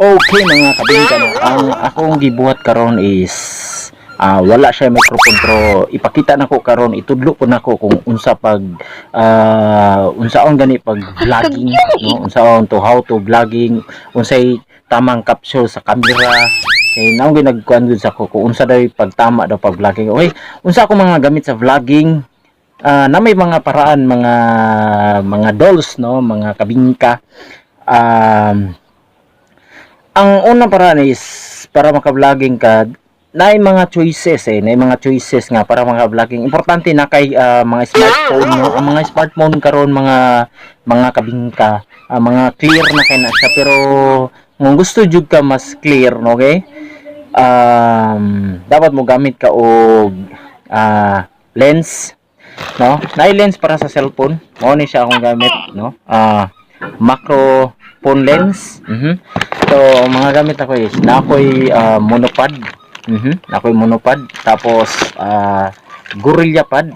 Okay, mga kabingka, no? Ang akong gibuhat karon is wala siya microphone, pero ipakita nako karon, itudlo ko nako kung unsa pag unsaon gani pag vlogging, no, unsaon to, how to vlogging, unsay tamang capture sa camera, kay naong ginagkuan gud sa ko kung unsa daw pagtama daw pag vlogging. Okay, unsa ako mga gamit sa vlogging, na may mga paraan, mga dolls, no, mga kabingka. Ang unang paraan is para maka-vlogging ka, naay mga choices eh, naay mga choices nga para maka-vlogging. Importante na kay mga smartphone, no. Ang mga smartphone karon, mga kabingka, mga clear na kay na siya, pero kung gusto jud ka mas clear, no, okay? Dapat mo gamit ka og lens, no? Naay lens para sa cellphone. Mao ni siya akong gamit, no? Macro phone lens. So, ang mga gamit ako is na ako'y monopod. Na ako'y monopod. Tapos Gorilla Pad.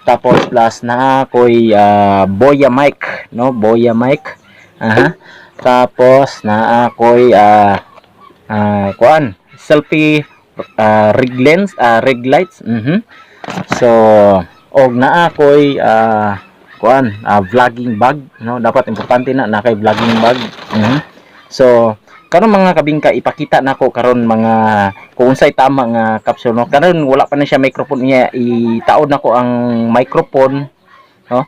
Tapos plus na ako'y Boya mic, no? Boya mic. Aha. Tapos na ako'y kuan, selfie rig lens, rig lights. So, og naa ako'y kuan, vlogging bag, no? Dapat importante na na kay vlogging bag. So, karon, mga kabingka, ipakita nako karon mga kung unsay tama nga caption, no. Karon wala pa na siya microphone niya, itaod nako ang microphone, no.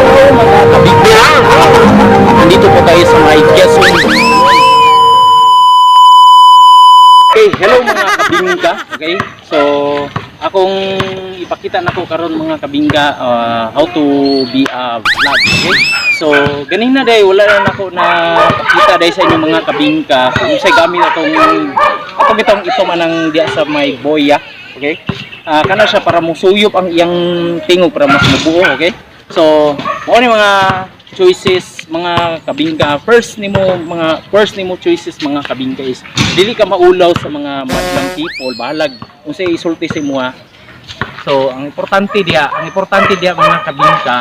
Hello, mga kabingka. Nandito po tayo sa may Quezon. Okay, hello, mga kabingka. Okay? So, akong ipakita nako karon, mga kabingka, how to be a vlog, okay? So, ganina day wala na nako na pakita day sa inyo, mga kabingka, kung unsay gamit atong itong ito manang diya sa may boya, okay? Kana siya para musuyop ang iyang tingog para mas mubuo, okay? So, mao ni mga choices, mga kabingka. First nimo choices, mga kabingka, is dili ka maulaw sa mga madlang people, bahalag unsay isulti sa imoha. So, ang importante diha, mga kabingka,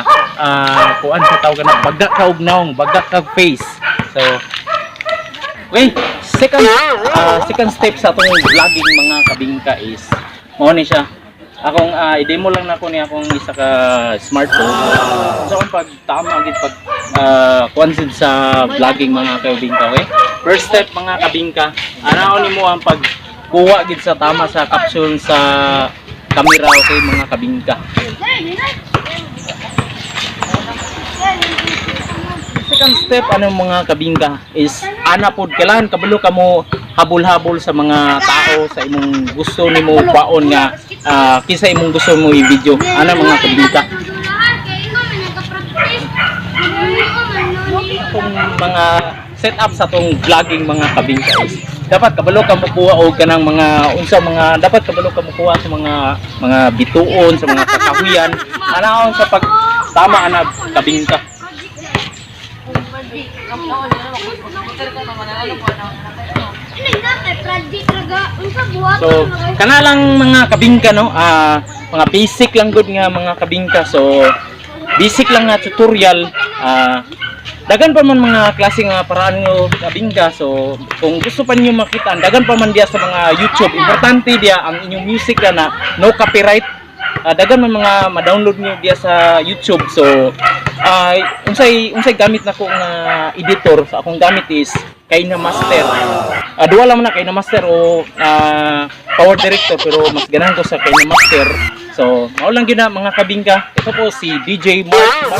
kuan sa tawag na baga ka og naong, baga ka og face. So, okay, second step sa atong vlogging, mga kabingka, is mao ni siya. Akong i-demo lang nako ni akong isa ka smartphone. So, ang pag tama gid pag kuan sid sa vlogging, mga kabingka, okay? First step, mga kabingka, anaon nimo ang pagkuha gid sa tama sa caption sa camera, okay, mga kabingka? Second step ano, mga kabingka, is ana pod kailangan kabalo ka mo habol-habol sa mga tao sa imong gusto nimo kwaon nga kinsa imong gusto mo i-video ana, mga kabingka. Itong mga setup sa tong vlogging, mga kabingka, is dapat kabalo ka mokuha og kanang mga unsa mga dapat kabalo ka mokuha sa mga bituon sa mga kakahuyan anaon sa pag tama ana, kabingka. So, kana lang, mga kabingka, no, mga basic lang gud nga mga kabingka. So, basic lang nga tutorial. Dagan pa man mga klase nga paraan nyo, kabingka. So, kung gusto pa niyo makita, dagan pa man diya sa mga YouTube. Importante diya ang inyong music na no copyright. Dagan man mga ma-download niyo diya sa YouTube. So, unsay unsay gamit nako nga editor, sa akong gamit is KineMaster. Duwa lang man na, KineMaster o Power Director, pero mas ganahan ko sa KineMaster. So, mao lang gyud na, mga kabingka. Ito po si DJ Mark.